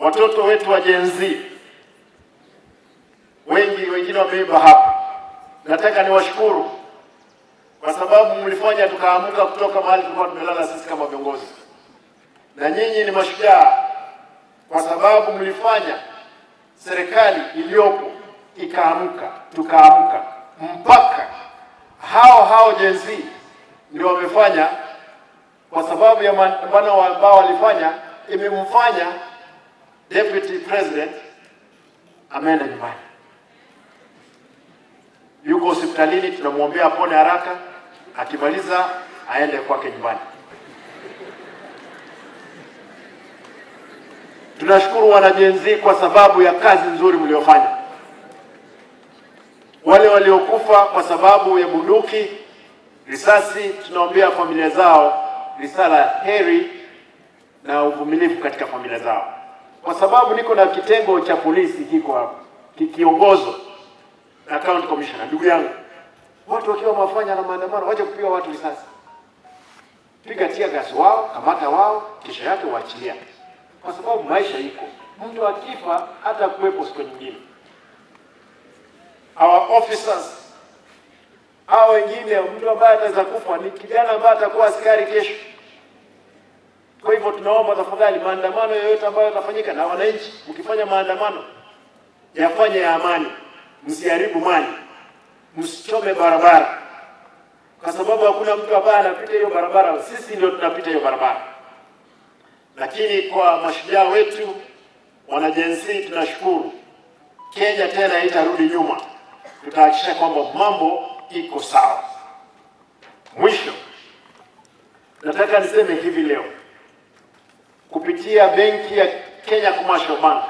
Watoto wetu wa Gen Z wengi, wengine wameimba hapa. Nataka niwashukuru kwa sababu mlifanya tukaamka kutoka mahali tulikuwa tumelala sisi kama viongozi, na nyinyi ni mashujaa kwa sababu mlifanya serikali iliyopo ikaamka, tukaamka mpaka hao hao Gen Z ndio wamefanya, kwa sababu ya maandamano ambao walifanya, imemfanya Deputy President ameenda nyumbani, yuko hospitalini, tunamwombea apone haraka, akimaliza aende kwake nyumbani. Tunashukuru wana Gen Z kwa sababu ya kazi nzuri mliofanya. Wale waliokufa kwa sababu ya bunduki, risasi, tunaombea familia zao risala heri na uvumilivu katika familia zao, kwa sababu niko na kitengo cha polisi kiko hapa kikiongozwa na county commissioner, ndugu yangu. Watu wakiwa wafanya na maandamano, waje kupiga watu risasi, piga tear gas wao, kamata wao, kisha yake waachilia, kwa sababu maisha iko. Mtu akifa hata kuwepo siku nyingine. Our officers hao wengine, mtu ambaye ataweza kufa ni kijana ambaye atakuwa askari kesho. Kwa hivyo tunaomba tafadhali, maandamano yoyote ambayo yatafanyika na wananchi, mkifanya maandamano yafanye ya amani, msiharibu mali, msichome barabara, kwa sababu hakuna mtu ambaye anapita hiyo barabara. Sisi ndio tunapita hiyo barabara. Lakini kwa mashujaa wetu wana Gen Z tunashukuru. Kenya tena haitarudi nyuma, tutahakikisha kwamba mambo iko sawa. Mwisho, nataka niseme hivi leo kupitia benki ya Kenya Commercial Bank,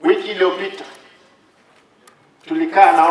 wiki iliyopita tulikaa na